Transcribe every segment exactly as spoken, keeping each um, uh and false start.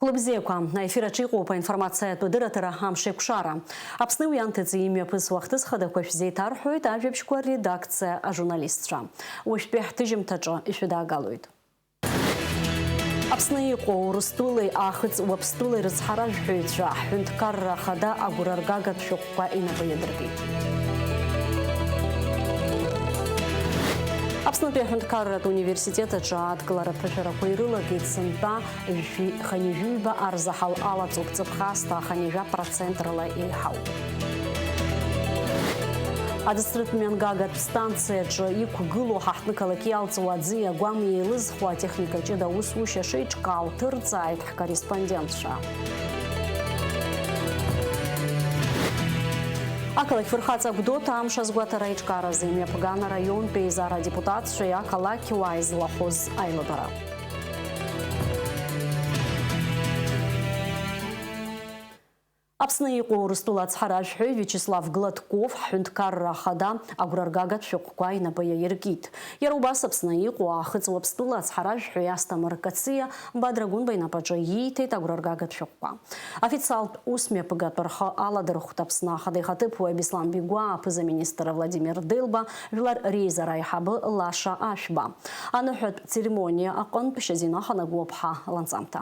Хәлыбзиақәа, аефир аҿы иҟоуп аинформациатә адырраҭара «Амшеикәшара». Аԥсны уи анҭыҵ имҩаԥысуа ахҭыс хадақәа шәзеиҭарҳәоит ажәабжьқәа редакциа ажурналистцәа. Уажәтәи ҳҭыжьымҭаҿы ишәыдаагалоит. Аԥсны иҟоу Урыстәылеи Аахыҵ Уаԥстәылеи рыцҳаражәҳәаҩцәа ҳҳәынҭқарра ахада агәра ргагатә шәҟәқәа инапы иадыркит. Аԥснытәи аҳәынҭқарратә университет аҿы адгылара аԥышәарақәа ирылагеит сынтәа жәшәи хынҩажәи ҩба арзаҳал алаҵоуп ҵыԥх аасҭа хынҩажәа процент рыла еиҳау. Адысрытә мҩангагатә станциаҿы иқәгылоу ҳаҳҭнықалақь иалҵуа аӡи агәами еилызхуа атехника ҷыда аусушьа шеиҿкаау ҭырҵааит ҳкорреспондентцәа. Ақалақь фырхаҵа Гәдоуҭа амш азгәаҭара аиҿкааразы имҩаԥган араионтә еизара адепутатцәеи ақалақьуааи злахәыз аилагара. Аԥсны иҟоу Урыстәыла ацҳаражәҳәаҩ Виачеслав Гладков ҳҳәынҭқарра ахада агәра ргагатә шәҟәқәа инапы иаиркит. Иара убас Аԥсны иҟоу Аахыҵ Уаԥстәыла ацҳаражәҳәаҩ Асҭамыр Кациа Бадра Гәынба инапаҿы ииҭеит агәра ргагатә шәҟәқәа. Официалтә усмҩаԥгатә рхы аладырхәт Аԥсны Ахада ихаҭыԥуаҩ Беслан Бигәаа, аԥыза-министр Владимир Делба, жәлар реизара аиҳабы Лаша Ашәба. Аныҳәатә церемониа аҟынтә Шьазина Ханагәлаԥҳа ланҵамҭа.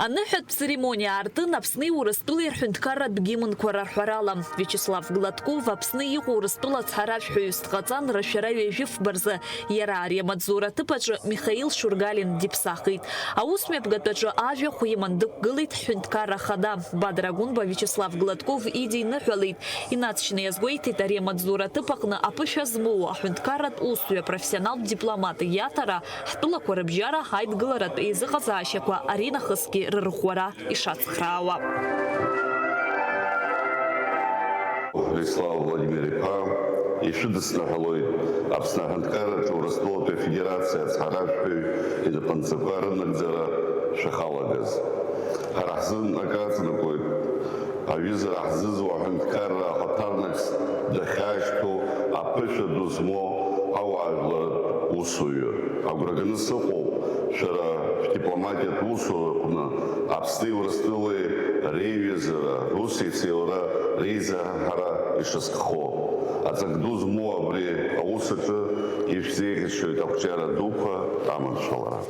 Аныҳәатә церемониа аартын Аԥсни Урыстәылеи рҳәынҭқарратә гимнқәа рарҳәарала. Виачеслав Гладков Аԥсны иҟоу Урыстәыла ацҳаражәҳәаҩыс дҟаҵан, рашәара ҩажәи фба рзы. Иара ари амаҵзура аҭыԥ аҿы Михаил Шургалин диԥсахит. Аусмҩаԥгатә аҿы ажәахә иман дықәгылеит ҳҳәынҭқарра ахада. Бадра Гәынба Виачеслав Гладков идиныҳәалеит. Инаҵшьны иазгәеиҭеит, ари амаҵзура аҭыԥ аҟны аԥышәа змоу аҳәынҭқарратә усзуҩа, профессионалтә дипломат иаҭара, ҳтәылақәа рыбжьара, аидгыларатә еизыҟазаашьақәа аринахысгьы рырӷәӷәара ишацхраауа. Владислав Владимир-иԥа, ишәыдысныҳәалоит Аԥсны Аҳәынҭқарраҿы Урыстәылатәи Афедерациа ацҳаражәҳәаҩ инапынҵақәа рынагӡара шәахалагаз. Ҳара ҳзын акы аҵанакуеит, аҩызара ҳзызуа аҳәынҭқарра ахаҭарнакс дахьаашьҭоу аԥышәа ду змоу ауаажәларратә усуҩы. Агәра ганы сыҟоуп, шәара шәдипломатиатә усураҟны Аԥсни Урыстәылеи реиҩызара, русеицеилара реизаҳара ишазкхо. Аҵак ду змоу абри аус аҿы ишәзеиӷьасшьоит ақәҿиара дуқәа аманшәалара.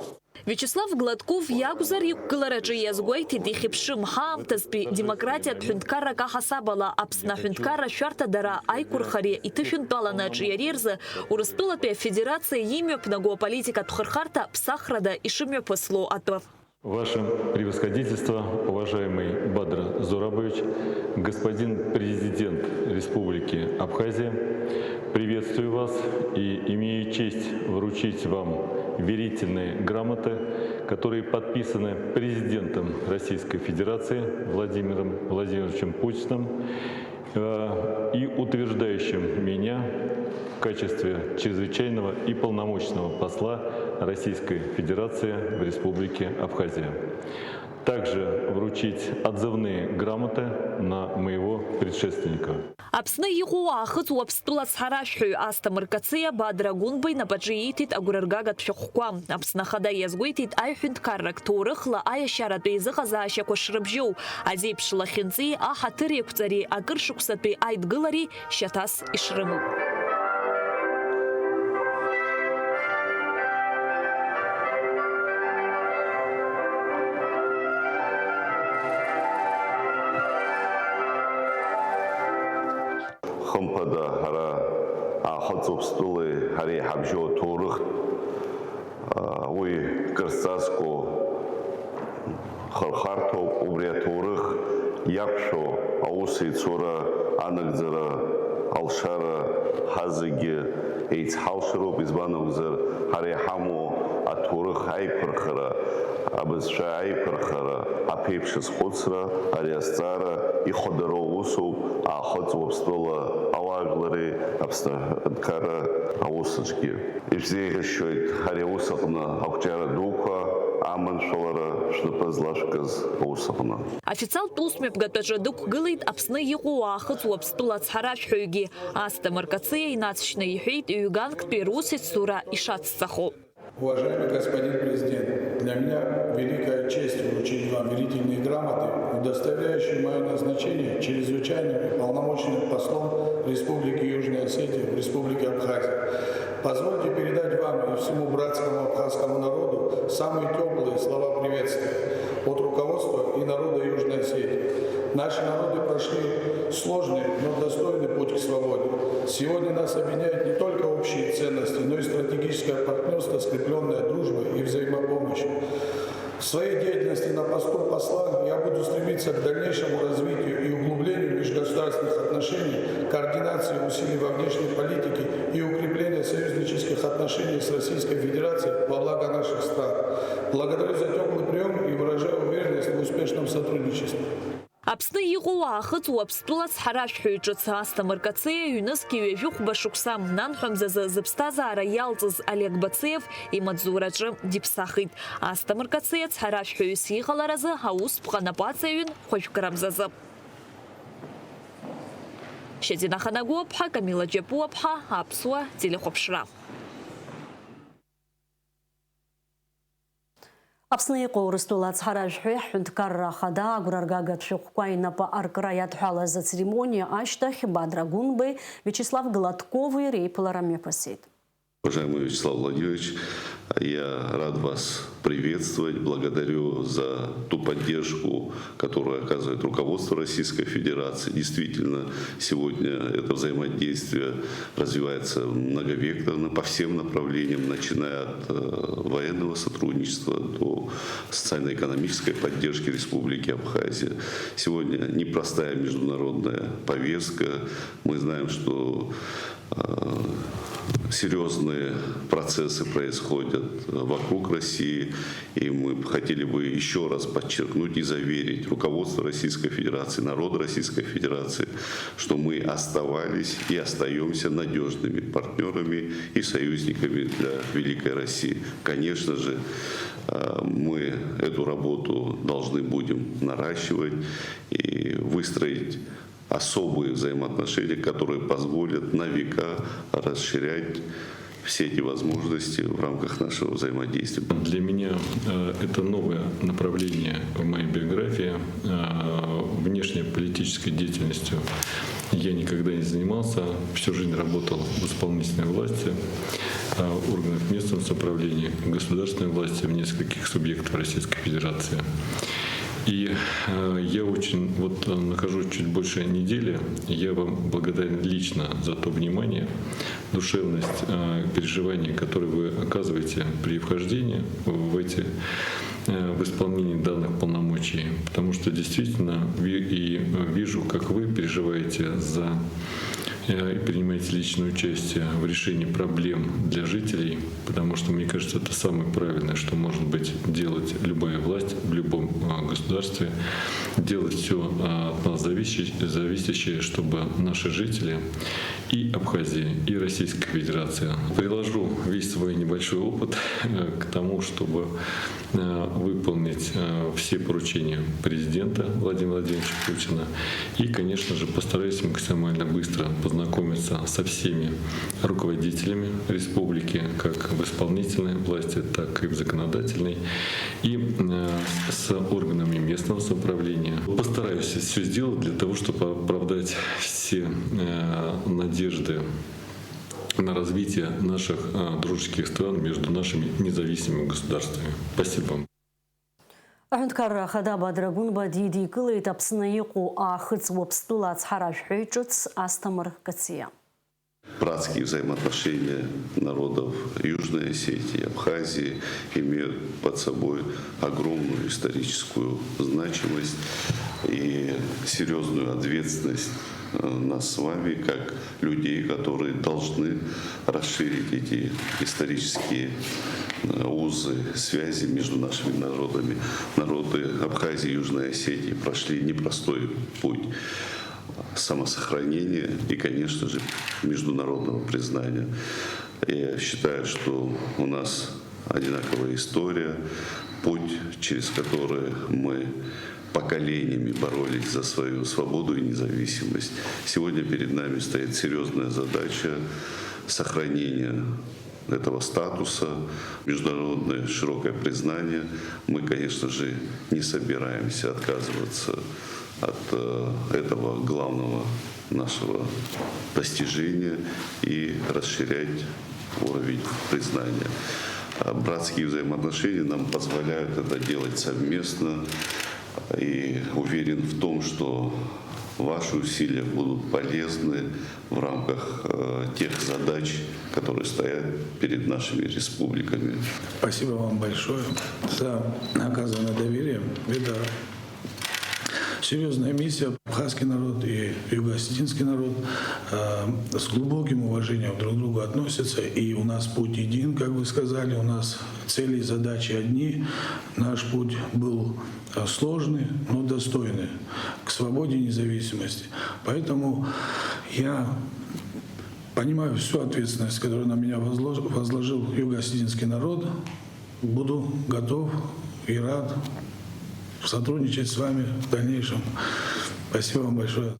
Виачеслав Гладков иакәзар, иқәгылараҿы иазгәеиҭеит, ихьыԥшым ҳаамҭазтәи демократиатә ҳәынҭқаррак аҳасабала Аԥсны аҳәынҭқарра шәарҭадара аиқәырхареи иҭышәынтәаланы аҿиареи рзы Урыстәылатәи Афедерациа имҩаԥнаго аполитикатә хырхарҭа ԥсахрада ишымҩаԥысло атәы. Ваше превосходительство, уважаемый Бадра Зурабович, господин президент Республики Абхазия, приветствую вас и имею честь вручить вам верительные грамоты, которые подписаны президентом Российской Федерации Владимиром Владимировичем Путиным, э, и утверждающим меня в качестве чрезвычайного и полномочного посла Российской Федерации в Республике Абхазия. Также вручить отзывные грамоты на моего предшественника. Аԥсны иҟоу Аахыҵ Уаԥстәыла ацҳаражәҳәаҩ Асҭамыр Кациа Бадра Гәынба инапаҿы ииҭеит агәра ргагатә шәҟәқәа. Аԥсны Ахада иазгәеиҭеит аиҳәынҭқаррак ҭоурыхла аиашьаратә еизыҟазаашьақәа шрыбжьоу, азеиԥш лахьынҵеи аҳаҭыр еиқәҵареи акыр шықәсатәи аидгылареи шьаҭас ишрымоу. Хымԥада, ҳара Аахыҵ Уаԥстәылеи ҳареи ҳабжьоу аҭоурыхтә, уи кыр зҵазкуа хырхарҭоуп, убри аҭоурых иақәшәо аусеицура анагӡара алшара ҳазегьы еицҳалшароуп, избан акәзар, ҳара иҳамоу аҭоурых аиқәырхара, абызшәа аиқәырхара, аԥеиԥш азхәыцра, ари азҵаара ихадароу усуп Аахыҵ Уаԥстәыла ауаажәлари Аԥсны аҳәынҭқарра аус аҿгьы. Ишәзеиӷьасшьоит ари аус аҟны ақәҿиара дуқәа, Аманшәалара шәнапы злашәкыз аус аҟны. Официалтә усмҩаԥгатәаҿы дықәгылеит Аԥсны иҟоу Аахыҵ Уаԥстәыла ацҳаражәҳәаҩгьы. Асҭамыр Кациа инаҵшьны иҳәеит ҩганктәи русеицура ишацҵахо. Уважаемый господин президент, для меня великая честь вручить вам верительные грамоты, удостоверяющие мое назначение чрезвычайным и полномочным послом Республики Южная Осетия в Республике Абхазия. Позвольте передать вам и всему братскому абхазскому народу самые теплые слова приветствия от руководства и народа Южной Осетии. Наши народы прошли сложный, но достойный путь к свободе. Сегодня нас объединяют не только общие ценности, но и стратегическое партнерство, скреплённое дружбой и взаимопомощью. В своей деятельности на посту посла я буду стремиться к дальнейшему развитию и углублению межгосударственных отношений, координации усилий во внешней политике и укрепления союзнических отношений с Российской Федерацией во благо наших стран. Благодарю за теплый приём и выражаю уверенность в успешном сотрудничестве. Аԥсны иҟоу Аахыҵ Уаԥстәыла ацҳаражәҳәаҩ ҿыц Асҭамыр Кациа ҩнызқь ҩажәи хәба шықәса, нанҳәамзазы зыԥсҭазаара иалҵыз Олег Бациев имаҵзураҿы диԥсахит. Асҭамыр Кациа цҳаражәҳәаҩыс иҟаларазы аусԥҟа напы аҵаҩын хәажәк рамзазы. Шьазина Ханагәыаԥҳа, Камила Џьапуаԥҳа, Аԥсуа телехәаԥшра. Аԥсны иҟоу Урыстәыла ацҳаражәҳәаҩ ҳҳәынҭқарра ахада агәра ргагатә шәҟәқәа инапы аркра иадҳәалаз ацеремониа ашьҭахь Бадра Гәынбеи Виачеслав Гладкови реиԥылара мҩаԥысит. Уважаемый Вячеслав Владимирович, я рад вас приветствовать, благодарю за ту поддержку, которую оказывает руководство Российской Федерации. Действительно, сегодня это взаимодействие развивается многовекторно по всем направлениям, начиная от, э, военного сотрудничества до социально-экономической поддержки Республики Абхазия. Сегодня непростая международная повестка. Мы знаем, что, э, серьёзные процессы происходят, э, вокруг России. И мы б хотели бы ещё раз подчеркнуть и заверить руководство Российской Федерации, народ Российской Федерации, что мы оставались и остаёмся надёжными партнёрами и союзниками для великой России. Конечно же, э, мы эту работу должны будем наращивать и выстроить особые взаимоотношения, которые позволят на века расширять все эти возможности в рамках нашего взаимодействия. Для меня, э, это новое направление в моей биографии. Э, внешнеполитической деятельностью я никогда не занимался. Всю жизнь работал в исполнительной власти, э, органах местного самоуправления, государственной власти в нескольких субъектах Российской Федерации. И, э, я очень, вот, э, нахожусь чуть больше недели. Я вам благодарен лично за то внимание, душевность, э, переживания, которые вы оказываете при вхождении в эти, э, в исполнении данных полномочий, потому что действительно ви-, и, э, вижу, как вы переживаете за, э, и принимаете личное участие в решении проблем для жителей, потому что, мне кажется, это самое правильное, что может быть делать любая власть в любом, э, государстве, делать всё, э, от нас зависящее, зависящее, чтобы наши жители и Абхазии, и Российской Федерации. Приложу весь свой небольшой опыт, э, к тому, чтобы, э, выполнить, э, все поручения президента Владимира Владимировича Путина. И, конечно же, постараюсь максимально быстро познакомиться со всеми руководителями республики, как в исполнительной власти, так и в законодательной, и, э, с органами местного самоуправления. Постараюсь всё сделать для того, чтобы оправдать все, э, надежды на развитие наших, э, дружеских стран между нашими независимыми государствами. Спасибо вам. Аҳәынҭқарра Ахада Бадра Гәынба дидикылеит Аԥсны иҟоу Аахыҵ Уаԥстәыла ацҳаражәҳәаҩ ҿыц Асҭамыр Кациа. Братские взаимоотношения народов Южной Осетии и Абхазии имеют под собой огромную историческую значимость и серьёзную ответственность, э, нас с вами, как людей, которые должны расширить эти исторические, э, узы, связи между нашими народами. Народы Абхазии и Южной Осетии прошли непростой путь самосохранения и, конечно же, международного признания. Я считаю, что у нас одинаковая история, Путь, через который мы поколениями боролись за свою свободу и независимость. Сегодня перед нами стоит серьёзная задача сохранения этого статуса, международное широкое признание. Мы, конечно же, не собираемся отказываться от, э, этого главного нашего достижения и расширять уровень признания. А братские взаимоотношения нам позволяют это делать совместно. И уверен в том, что ваши усилия будут полезны в рамках, э, тех задач, которые стоят перед нашими республиками. Спасибо вам большое за оказанное доверие. Это серьёзная миссия. Абхазский народ и юго-осетинский народ, э, с глубоким уважением друг к другу относятся. И у нас путь один, как вы сказали, у нас цели и задачи одни. Наш путь был, э, сложный, но достойный, к свободе и независимости. Поэтому я понимаю всю ответственность, которую на меня возлож-, возложил юго-осетинский народ. Буду готов и рад сотрудничать с вами в дальнейшем. Спасибо вам большое.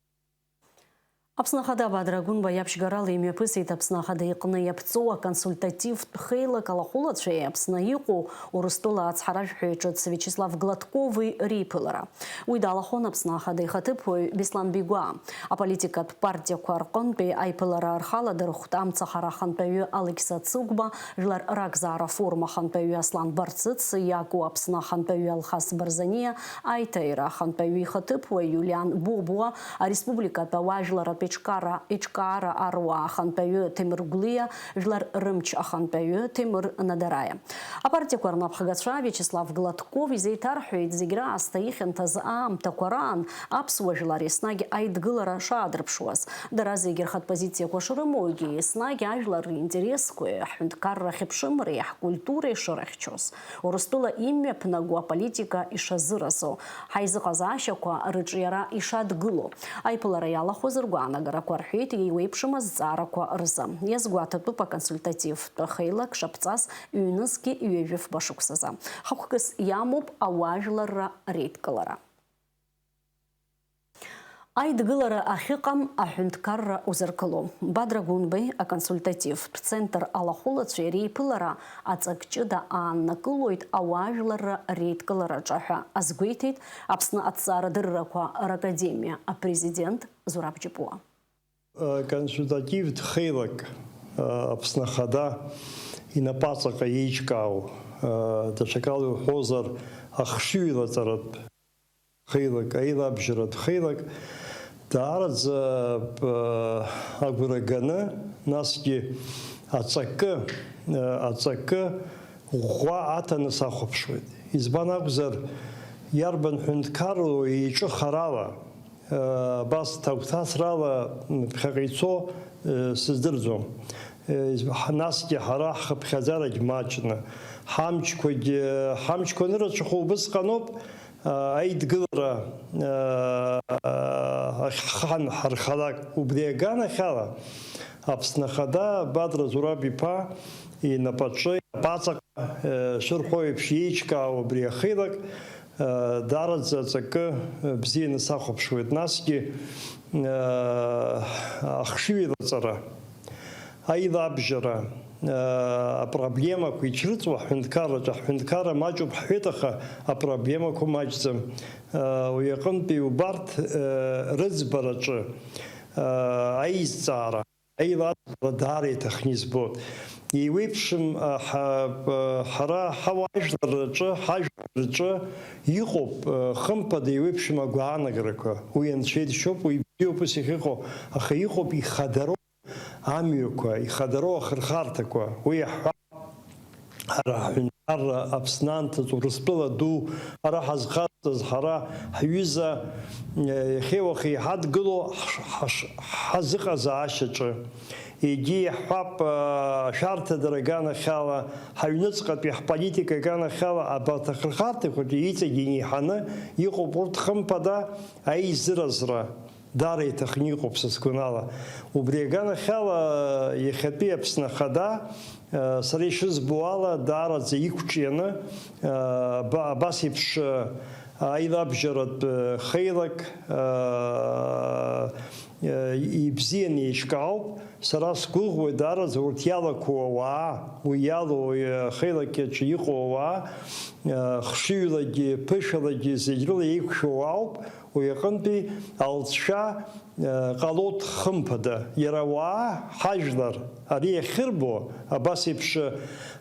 Аԥсны Ахада Бадра Гәынба иаԥшьгарала имҩаԥысит Аԥсны Ахада иҟны иаԥҵоу аконсультативтә хеилак алахәылацәеи Аԥсны иҟоу Урыстәыла ацҳаражәҳәаҩ ҿыц Виачеслав Гладкови реиԥылара. Уи далахәын Аԥсны Ахада ихаҭыԥуаҩ Беслан Бигәаа. Аполитикатә партиақәа рҟынтәи аиԥылара рхаладырхәт амцахара ахантәаҩы Алықьса Цыгәба, жәлар ракзаара афорум ахантәаҩы Аслан Барцыц, иаку Аԥсны ахантәаҩы Алхас Барзаниа, аиҭаира ахантәаҩы ихаҭыԥуаҩ Иулиан Бобуа, ареспубликатә ауаажәларратә еиҿкаара, еиҿкаара аруаа ахантәаҩы Ҭемыр Гәлиа, жәлар рымч ахантәаҩы Ҭемыр Надараиа. Апартиақәа рнапхгацәа Виачеслав Гладков изеиҭарҳәеит, зегь раасҭа ихьанҭаз аамҭақәа раан аԥсуа жәлар еснагь аидгылара шаадырԥшуаз. Дара зегьы рхатә позициақәа шрымоугьы, еснагь ажәлар ринтересқәеи, ҳҳәынҭқарра ахьыԥшымреи, ҳкультуреи шырыхьчоз, Урыстәыла имҩаԥнаго аполитика ишазыразу, ҳаизыҟазаашьақәа рыҿиара ишадгыло, аиԥылара иалахәыз ргәаанагарақәа рҳәеит еиуеиԥшым азҵаарақәа рзы. Иазгәаҭатәуп аконсультативтә хеилак шаԥҵаз ҩнызқьи ҩажәи фба шықәсазы. Хықәкыс иамоуп ауаажәларра реидкылара. Аидгылара ахьыҟам аҳәынҭқарра узыргыло. Бадра Гәынбеи аконсультативтә центр алахәылацәеи реиԥылара аҵак ҷыда ааннакылоит ауаажәларра реидкылараҿы ҳәа азгәеиҭеит Аԥсны аҭҵаарадыррақәа ракадемиа апрезидент Зураб Џьапуа. Консультативтә хеилак, Аԥсны Ахада инапаҵаҟа еиҿкаау, даҽакала иуҳәозар, ахшыҩлаҵаратә хеилак, аилабжьаратә хеилак, даараӡа, агәра ганы, насгьы аҵакы, аҵакы ӷәӷәа аҭаны сахәаԥшуеит. Избан акәзар, иарбан ҳәынҭқарроу еиҿыхарала, абас ҭагәҭасрала ԥхьаҟа ицо, сыздырӡом. Насгьы ҳара ҳхыԥхьаӡарагь маҷны, ҳамчқәагьы, ҳамчқәа анырацәахо убысҟаноуп, аидгылара ахь ҳхы ҳархалак. Убри аганахьала, Аԥсны Ахада Бадра Зураб-иԥа инапаҿы, инапаҵаҟа, шырҳәо еиԥш, еиҿкаау абри ахеилак, даараӡа аҵакы бзианы сахәаԥшуеит. Насгьы, ахшыҩлаҵара, аилабжьара, апроблемақәа ицрыҵуа ҳҳәынҭқарраҿы, ҳҳәынҭқарра маҷуп ҳҳәеит, аха апроблемақәа маҷӡам. Уи аҟынтәи убарҭ рыӡбараҿы аизҵаара, аилаҵара даара иҭахны избоит. Еиуеиԥшым, ҳа-, ҳара ҳауаажәлар рҿы, ҳажәлар рҿы иҟоуп, хымԥада, еиуеиԥшым агәаанагарақәа. Уи анцәа иџьшьоуп, уи бзиоуп ус иахьыҟоу, аха иҟоуп ихадароу амҩақәа, ихадароу ахырхарҭақәа. Уи иаҳҳәап, ҳара ҳҳәынҭқарра Аԥсны анҭыҵ Урыстәыла ду ҳара ҳазхарҵаз, ҳара ҳҩыза, иахьеи уахеи ҳадгыло ҳш-, ҳаш-, ҳазыҟазаашьаҿы. Егьи иаҳҳәап, ашәарҭадара аганахьала, ҳаҩныҵҟатәи ҳполитика аганахьала абарҭ ахырхарҭақәагьы иҵегь инеиҳаны иҟоуп урҭ, хымԥада, аизыразра. Даара иҭахны иҟоуп, са сгәанала. Убри аганахьала, иахьатәи Аԥсны Ахада, сара ишызбо ала, даараӡа иқәҿианы, аба-, абас еиԥш, аилабжьаратә хеилак ибзианы еиҿкаауп. Сара сгәыӷуеит, даараӡа урҭ иалақәоу ауаа, уи иалоу, ахеилак аҿы иҟоу ауаа, хшыҩлагьы, ԥышәалагьы зегь рыла еиқәшәоу ауп. Уи аҟынтәи алҵшәа, э, ҟалоит, хымԥада. Иара ауаа, ҳажәлар, ари иахьырбо, абас еиԥш,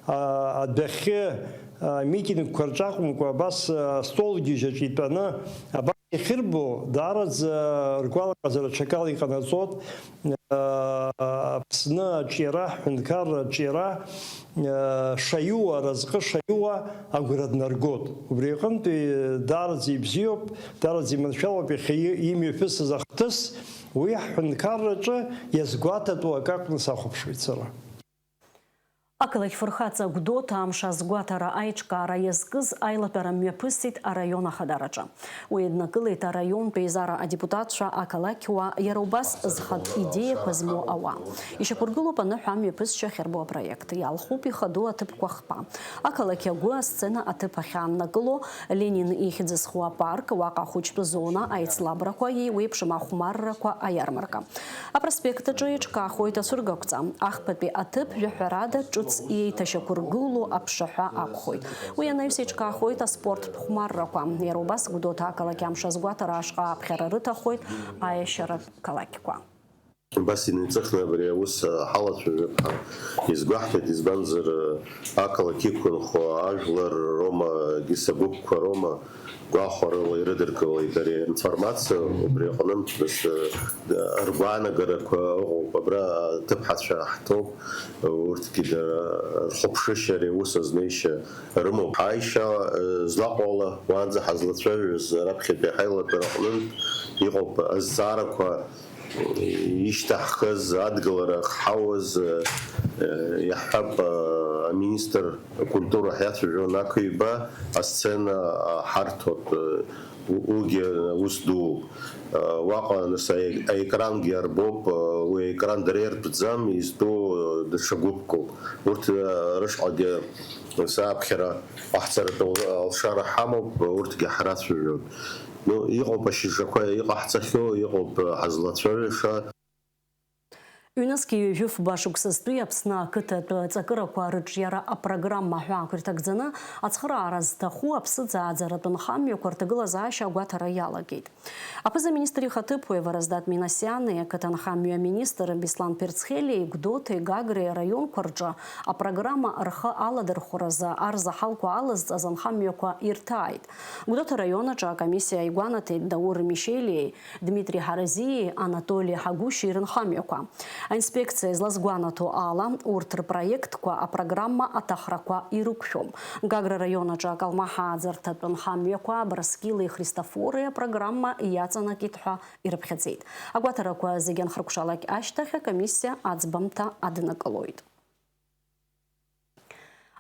а, адәахьы, а, митингқәа рҿы акәымкәа, абас, а, астолгьежь аҿы итәаны, абас иахьырбо, даараӡа ргәалаҟазара аҽакала иҟанаҵоит. Аԥсны аҿиара, ҳҳәынҭқарра аҿиара, шаиуа, аразҟы шаиуа агәра днаргоит. Убри аҟынтәи даараӡа ибзиоуп, даараӡа иманшәалоуп иахьа и-, имҩаԥысыз ахҭыс, уи ҳҳәынҭқарраҿы иазгәаҭатәу акы акәны сахәаԥшуеит сара. Ақалақь фырхаҵа Гәдоуҭа амш азгәаҭара аиҿкаара иазкыз аилатәара мҩаԥысит араион ахадараҿы. Уи иднакылеит араионтә еизара адепутатцәа, ақалақьуаа, иара убас зхатә идеиақәа змоу ауаа. Ишьақәыргылоуп аныҳәа амҩаԥысшьа ахьырбо апроект. Иалхуп ихадоу аҭыԥқәа хԥа. Ақалақь агәы асцена аҭыԥ ахьааннакыло, Ленин ихьӡ зху апарк, уаҟа ахәыҷтәы зона, аицлабрақәа, еиуеиԥшым ахәмаррақәа, аиармарка. Апроспект аҿы еиҿкаахоит ацәыргақәҵа. Ахԥатәи аҭыԥ жәаҳәарада ҿыц еиҭашьақәыргылоу аԥшаҳәа акәхоит. Уи анаҩс еиҿкаахоит аспорттә хәмаррақәа. Иара убас Гәдоуҭа ақалақь амш азгәаҭара ашҟа аԥхьара рыҭахоит аиашьаратә қалақьқәа. Абас инаҩҵыхны абри аус ҳалацәажәап ҳәа изгәаҳҭеит, избанзар, ақалақь иқәынхо ажәлар роума, егьыс агәыԥқәа роума, гәахәарыла ирыдыркылеит ари аинформациа, убри аҟнынтә нас, э, ргәаанагарақәа ыҟоуп, абра аҭыԥҳацәа ҳҭоуп, урҭгьы дара рхәаԥшышьа, ари аус азнеишьа рымоуп. Ҳаишьа, э, злаҟоу ала, уаанӡа ҳазлацәажәоз раԥхьатәи ҳаилатәара аҟнынтә иҟоуп азҵаарақәа, ишьҭаҳхыз, адгылара ахьҳауаз, э, иаҳҳәап, э, аминистр акультура ҳиацәажәон, ақыҩба асцена, а, ҳарҭоит, э, у-, уигьы ус дууп. Э, уаҟа, нас, аи-, аекрангьы арбоуп, э, уи аекран дара иртәӡам, изтәу, э, даҽа гәыԥкоуп. Урҭ, э, рышҟагьы, нас, аԥхьара ҟаҳҵаратә ал-, алшара ҳамоуп, урҭгьы ҳрацәажәоит. Ну, иҟоуп ашьыжьрақәа иҟаҳҵахьоу, иҟоуп, э, ҳазлацәажәаша. Ҩнызқьи ҩажәи фба шықәсазтәи Аԥсны ақыҭатә ҵакырақәа рыҿиара апрограмма ҳәа ақәирҭагӡаны ацхыраара зҭаху аԥсыӡ ааӡаратә нхамҩақәа рҭагылазаашьа агәаҭара иалагеит. Аԥыза-министр ихаҭыԥуаҩ Вараздат Минасиани ақыҭанхамҩа аминистр Беслан Перцхелиеи Гәдоуҭеи Гагреи араионқәа рҿы апрограмма рхы аладырхәразы арзаҳалқәа алазҵаз анхамҩақәа ирҭааит. Гәдоуҭа араион аҿы акомиссиа игәанаҭеит Даур Мишелиеи Дмитри Ҳаразиеи Анатоли Ҳагәышьеи рынхамҩақәа. Аинспекциа излазгәанаҭо ала, урҭ рпроектқәа апрограмма аҭахрақәа ирықәшәом. Гагра араион аҿы акалмаҳа ааӡарҭатә нхамҩақәа Абрыскьыли Христофори апрограмма иаҵанакит ҳәа ирыԥхьаӡеит. Агәаҭарақәа зегьы анхыркәшалак ашьҭахь акомиссиа аӡбамҭа аднакылоит.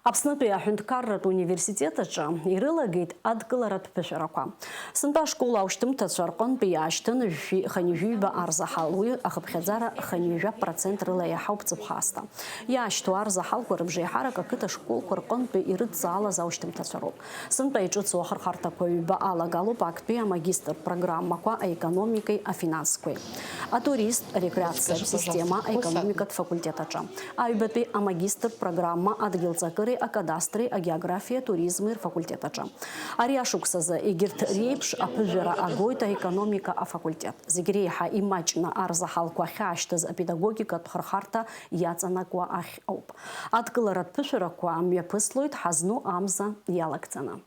Аԥснытәи аҳәынҭқарратә университет аҿы ирылагеит адкыларатә ԥышәарақәа. Сынтәа ашкол аушьҭымҭацәа рҟынтәи иаашьҭын жәшәи хынҩажәиҩба арзаҳал, уи ахыԥхьаӡара хынҩажәа процент рыла иаҳауп ҵыԥх аасҭа. Иаашьҭу арзаҳалқәа рыбжеиҳарак ақыҭа школқәа рҟынтәи ирыдҵаалаз аушьҭымҭацәа роуп. Сынтәа иҿыцу ахырхарҭақәа ҩба алагалоуп актәи амагистр программақәа аекономикеи афинансқәеи, атурист, рекреациатә система аекономикатә факультет аҿы, аҩбатәи амагистр программа адгьылҵакыреи акадастри агеографиа туризми рфакультет аҿы. Ари ашықәсазы егьырҭ реиԥш аԥыжәара агоит аекономика афакультет. Зегь реиҳа имаҷны арзаҳалқәа ахьаашьҭыз апедагогикатә хырхарҭа иаҵанакуа ахь ауп. Адкыларатә ԥышәарақәа мҩаԥыслоит ҳазну амза иалагӡаны.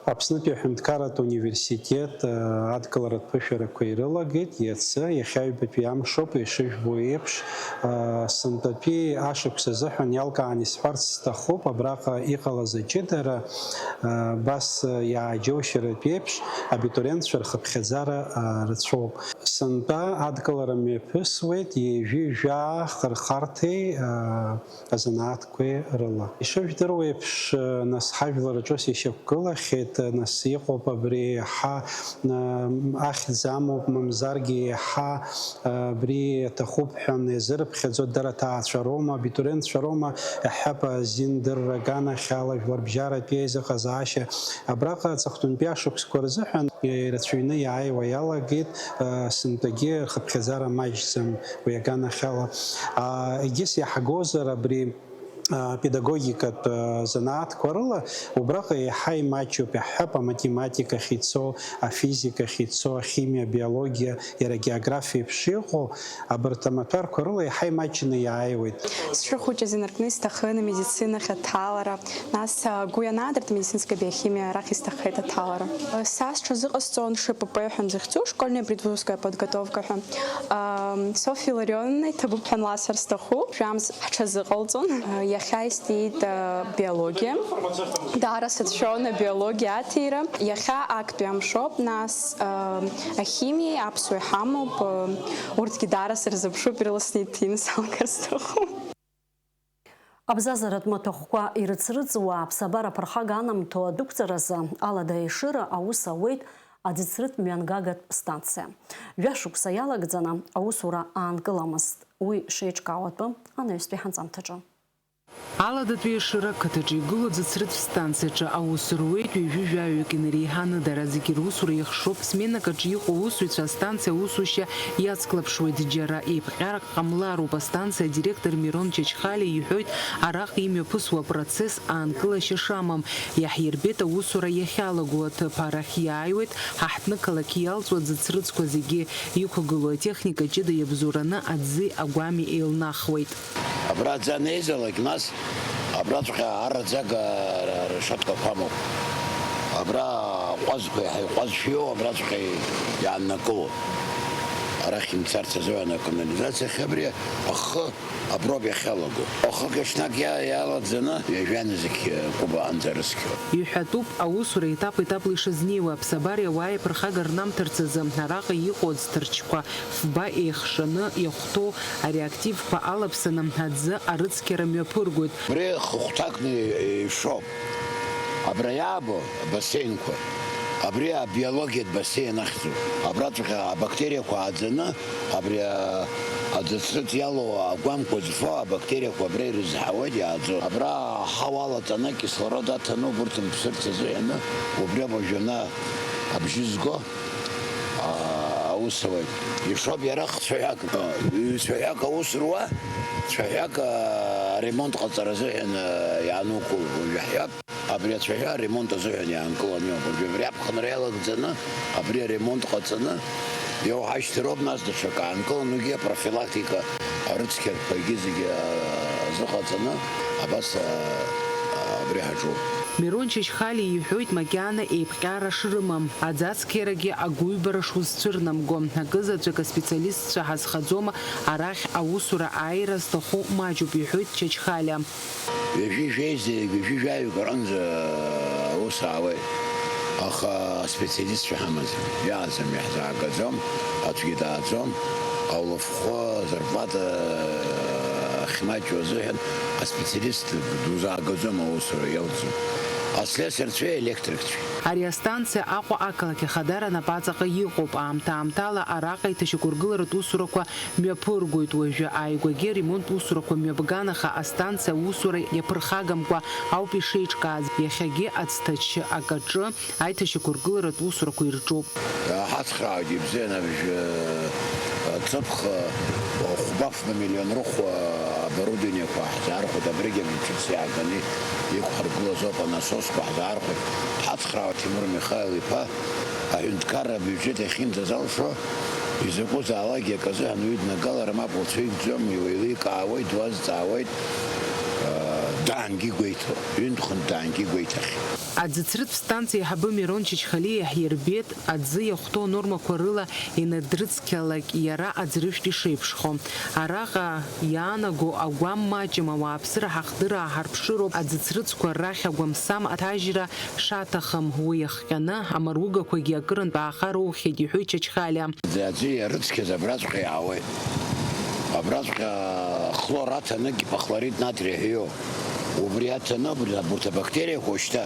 Аԥснытәи аҳәынҭқарратә университет, э, адкыларатә ԥышәарақәа ирылагеит иацы, иахьа аҩбатәи амшоуп, ишыжәбо еиԥш, э, сынтәатәи ашықәс азыҳәан иалкааны исҳәарц сҭахуп, абраҟа иҟалаз аҷыдара, э, абас, э, иааџьоушьаратә еиԥш, абитуриентцәа рхыԥхьаӡара, э, рацәоуп. Сынтәа адкылара мҩаԥысуеит ҩажәи жәаа хырхарҭеи, э, азанааҭқәеи рыла. Ишыжәдыруа еиԥш, нас ҳажәлар аҿы ус ишьақәгылахьеит Нас иҟоуп абри еиҳа, м, ахьӡ амоуп, мамзаргьы еиҳа, а, абри аҭахуп ҳәа иазырыԥхьаӡо дара аҭаацәа роума, абитуриентцәа роума, иаҳҳәап, азин дырра аганахьала, жәларбжьаратәи аизыҟазаашьа. Абраҟа аҵыхәтәантәи ашықәсқәа рзыҳәан ирацәаҩны иааиуа иалагеит, а, сынтәагьы рхыԥхьаӡара маҷӡам уи аганахьала. А, егьыс иаҳагозар абри а, педагогикатә, а, занааҭқәа рыла, убраҟа еиҳа имаҷуп, иаҳҳәап, аматематикахь ицо, афизикахь ицо, ахимиа, абиологиа, иара агеографиа еиԥш иҟоу, абарҭ амаҭәарқәа рыла еиҳа имаҷны иааиуеит. Сҽы хәыҷыз инаркны исҭахын амедицинахь аҭалара, нас, а, агәы ианаадырт, медицинская биохимиа, арахь исҭаххеит аҭалара. Са сҽазыҟасҵон Ш П П ҳәа захьӡу, школьная предвузовская подготовка ҳәа. Ам, Софи Ларионовна иҭабуп ҳәа ласҳәар сҭахуп. Жәамз ҳҽазыҟалҵон. Иахьа исҭиит, а, биологиа. Даара сацәшәон абиологиа аҭира. Иахьа актәи амшоуп, нас, а, ахимиеи аԥсуеи ҳамоуп. А, урҭгьы даара сырзыԥшуп, ирласны иҭины салгар сҭахуп. Абзазаратә маҭәахәқәа ирыцрыҵуа аԥсабара ԥырхага анамҭо адәықәҵаразы Алада Ешыра аус ауеит аӡыцрытә мҩангагатә станциа. Жәашықәса иалагӡаны аусура аанкыламызт. Уи шеиҿкаау атәы анаҩстәи ҳанҵамҭаҿы. Аладатәи Ешыра ақыҭаҿы игылоу аӡыцрытә станциаҿы аус руеит ҩажәи жәаҩык инареиҳаны, дара зегьы русура иахшоуп, сменак аҿы иҟоу аусзуҩцәа астанциа аусушьа иацклаԥшуеит, џьара еиԥҟьарак ҟамлароуп. Астанциа адиректор Мирон Чачхалиа иҳәоит, араҟа имҩаԥысуа апроцесс аанкылашьа шамам. Иаҳирбеит аусура иахьалаго аҭыԥ, арахь иааиуеит ҳаҳҭнықалақь иалҵуа аӡыцрыҵқәа зегьы иқәгылоу атехника ҷыда иабзоураны аӡи агәами еилнахуеит. Абра аӡы анеизалак, нас абраҵәҟьа арраӡага ршатқәа қәамоуп. Абра аҟәазқәа иаҳа иҟәазшәа иоу абраҵәҟьа иааннакыло. Арахь имцарц азыҳәан аканализациа ахьы абри ахы аброуп иахьалаго. Ахык ҽнак иа-, иалагӡаны ҩажәа нызқь кәыбаанӡа рыцқьо. Иҳәатәуп, аусура етап-етапла ишазнеиуа, аԥсабареи ауааи аԥырхага рнамҭарц азы араҟа иҟоу аӡҭарчқәа фба еихшаны иахәҭоу ареактивқәа алаԥсаны аӡы арыцқьара мҩаԥыргоит. Абри хыхәҭакны ишоуп. Абра иаабо абассеинқәа. Абри абиологиатә бассеин ахьӡуп. Абраҵәҟьа абактериақәа ааӡаны, абри, а, аӡыцрыҵ иалоу агәамқәа зфо абактериақәа абра ирызҳауеит, иааӡо. Абра аҳауа алаҵаны, акислород аҭаны, убырҭ мԥсырц азыҳәаны, убри абыржәы абжьы зго, а, аус ауеит. Ишоуп иара цәаҳәак. Цәаҳәак аус руа, цәаҳәак, а, аремонт ҟаҵара азыҳәан, а, иаанукыло уажәы ҳҳәап. Абри ацәаҳәа аремонт азыҳәан иаанкыланы иҟоуп. Абри аԥхынра иалагӡаны, абри аремонт ҟаҵаны иоуҳашьҭроуп, нас даҽакы аанкылан, уигьы апрофилактика, арыцқьарқәагьы зегьы, а, азыҟаҵаны, абас, а, а, абри ҳаҿуп. Мирон Чачхалиа иҳәоит макьана еиԥҟьара шрымам, аӡацқьарагьы агәыҩбара шузцәырнамго. Акызаҵәык аспециалистцәа ҳазхаӡома, арахь аусура ааира зҭаху маҷуп, иҳәоит Чачхалиа. Ҩажәи жәеиза, ҩажәи жәаҩык аҟынӡа аус аауеит. Аха аспециалистцәа ҳамаӡам. Иааӡам, иаҳзаагаӡом, аӡәгьы дааӡом. Аулафхәы, азарплата ахьмаҷу азыҳәан аспециалист дузаагаӡом, аусура иалҵуа. Аслесарцәеи аелектрикцәеи. Ари астанциа Аҟәа ақалақь Ахадара напаҵаҟа иҟоуп. Аамҭа-аамҭала араҟа иҭашьақәыргыларатә усурақәа мҩаԥыргоит. Уажәы ааигәагьы аремонт усурақәа мҩаԥган, аха астанциа аусура иаԥырхагамкәа ауп ишеиҿкааз. Иахьагьы аӡҭачы акаҿы аиҭашьақәыргыларатә усурақәа ирҿуп. Ҳацхраауеит ибзианы абжьы, ҵыԥх хәба-фба миллион рыхә оборудованиақәа ҳзаархәоит, абригь абжьы ҿыц иааганы иқәҳаргылаз ауп, анасосқәа ҳзаархәоит. Ҳацхраауеит, Ҭемур Михаил-иԥа, аҳәынҭқарра абиуџьет иахьынӡазалшо, изакәызаалакгьы акы азыҳәан уи днагалар мап уцәигӡом, иуеиликаауеит, дуазҵаауеит, даангьы игәеиҭо, ҩынтә-хынтә даангьы игәеиҭахьеит. Аӡыцрытә станциа аиҳабы Мирон Чачхалиа иаҳирбеит, аӡы иахәҭоу анормақәа рыла инадрыцқьалак иара аӡрыжәтә ишеиԥшхо. Араҟа иаанаго агәам маҷым, ауааԥсыра ҳахдыраа ҳарԥшыроуп, аӡыцрыҵқәа рахь агәамсам аҭажьра шаҭахым, уи иахҟьаны амаругақәагьы акырынтә ааха роухьеит, иҳәоит Чачхалиа. Аӡы иарыцқьаз абраҵәҟьа иаауеит. Абраҵәҟьа хлор аҭаны гипохлорид натрия ҳәа иоуп. Убри аҭаны абри, абарҭ абактериақәа шьҭа,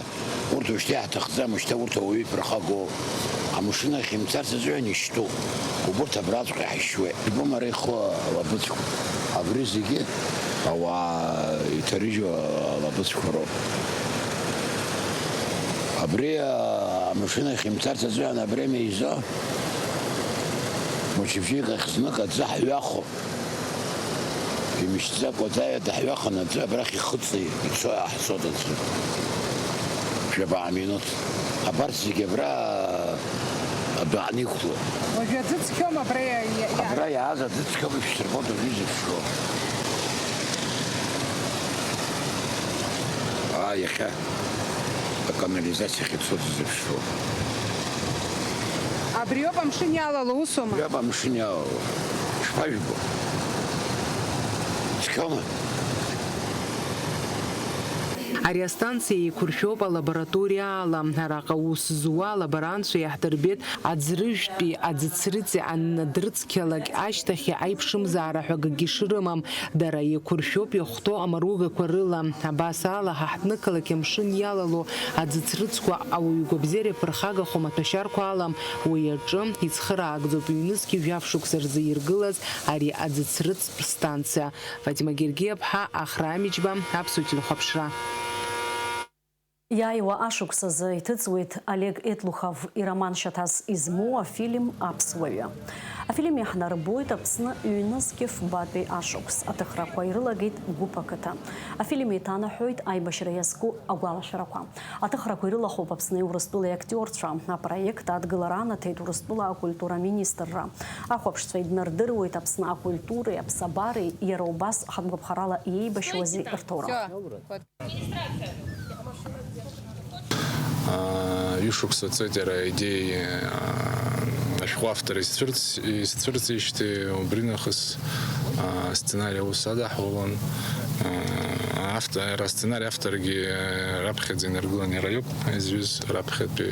урҭ уажәшьҭа иаҳҭахӡам, шьҭа урҭ ауаҩы иԥырхагоу. Амшын ахь имцарц азыҳәан ишьҭоуп. Убырҭ абраҵәҟьа ҳаишьуеит. Ибом ара иху алабыҵәқәа. Абри зегьы ауаа иҭарыжьуа алабыҵәқәа роуп. Абри, а, амшын ахь имцарц азыҳәан абри амҩа изо, мчыбжьык ахь знык аӡы ҳҩахо. Имышьҭӡакәа аӡаҩа даҳҩаханы аӡы абрахь ихыҵны ицо, иаҳцоит аӡы. Жәабаҟа минуҭ. Абарҭ зегьы абра адәаҟны иқәлоуп. Уажәы аӡы цқьоума абра иа-, иа-, иа- Абра иааз аӡы цқьоуп, ишәсырбоит уажәы изыԥшуа. Аа, иахьа аканализациа ахь ицоит изыԥшуа. Абриоуп амшын иалало, усоума? Абриоуп амшын иалало. Ишԥажәбо? Цқьоума? Ари астанциа еиқәыршәоуп алабораториа ала. Араҟа аус зуа алаборантцәа иаҳдырбеит аӡрыжәтәи аӡыцрыҵи аннадырцқьалак ашьҭахь аиԥшымзаара ҳәа акгьы шрымам. Дара еиқәыршәоуп иахәҭоу амаругақәа рыла. Абас ала, ҳа ҳҭнықалақь амшын иалало аӡыцрыҵқәа ауаҩы игәабзиара иаԥырхагахо маҭәашьарқәа алам. Уи аҿы ицхыраагӡоуп ҩнызқьи жәаф шықәса рзы иргылаз ари аӡыцрыҵтә станциа. Фатима Гергиаԥҳа, Ахра Амиџьба, Аԥсуа телехәаԥшра. Иааиуа ашықәс азы иҭыҵуеит Олег Етлухов ироман шьаҭас измоу афильм Аԥсуаҩы. Афильм иаҳнарбоит Аԥсны ҩнызқьи фбатәи ашықәс. Аҭыхрақәа ирылагеит Гәыԥ ақыҭа. Афильм еиҭанаҳәоит аибашьра иазку агәалашәарақәа. Аҭыхрақәа ирылахоуп Аԥсни Урыстәылеи актиорцәа. Апроект адгылара анаҭеит Урыстәыла акультура аминистрра. Ахәаԥшцәа иднардыруеит Аԥсны акультуреи аԥсабареи, иара убас хатәгәаԥхарала иеибашьуази рҭоурых. Ҩышықәса ҵуеит иара идеиа, ашәҟәы автор исцәырҵ-, исцәырҵижьҭеи, убри нахыс, асценари аус адаҳулон. Авто-, иара асценари авторгьы раԥхьаӡа инаргылан иара иоуп, изҩыз раԥхьатәи,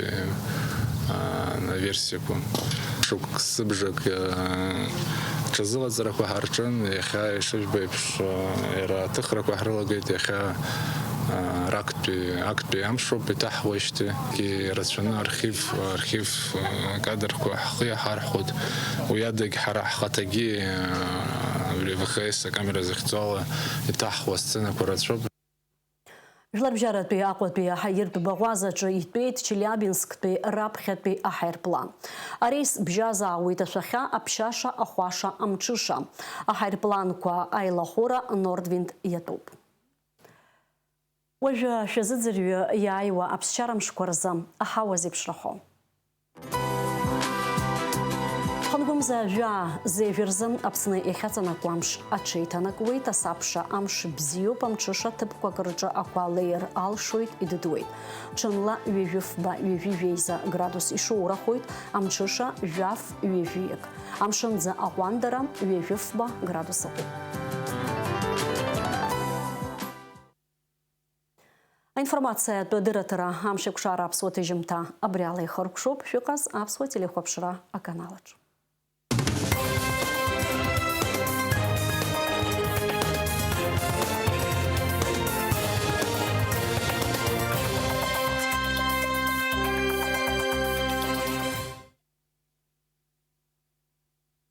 аверсиақәа. Шықәсыбжак, ҽазыҟаҵарақәа ҳарҿын, иахьа ишыжәбо еиԥш, иара аҭыхрақәа ҳрылагеит, иахьа, актәи, актәи амшоуп иҭаҳуеижьҭеи. Ирацәаны архив, архив, кадрқәа ҳхы иаҳархәоит. Уи адагь ҳара ҳхаҭагьы, абри В Х С акамера захьӡу ала иҭаҳуа сценақәа рацәоуп. Жәларбжьаратәи Аҟәатәи аҳаиртә баӷәазаҿы итәеит Челиабинсктәи раԥхьатәи аҳаирплан. Арейс бжьазаауеит ашәахьа, аԥшьаша, ахәаша, амҽыша. Аҳаирпланқәа аилахәыра Нордвинд иатәуп. Уажәы шәазыӡырҩы иааиуа аԥсшьара мшқәа рзы аҳауа зеиԥшрахо. Ҳангәамза жәаа зежә рзы Аԥсны иахьаҵанакуа амш аҽеиҭанакуеит, асабша амш бзиоуп, амҽыша ҭыԥқәак рҿы ақәа леир алшоит, идыдуеит. Ҽынла ҩажәи фба, ҩажәи жәеиза градус ишоурахоит, амҽыша жәаф, ҩажәи ек. Амшынӡы аҟәандара ҩажәи фба градус ыҟоуп. Аинформациатә дырраҭара Амшеикәшара аԥсуа ҭыжьымҭа абри ала ихыркәшоуп, шәыҟаз аԥсуа телехәаԥшра аканалаҿ.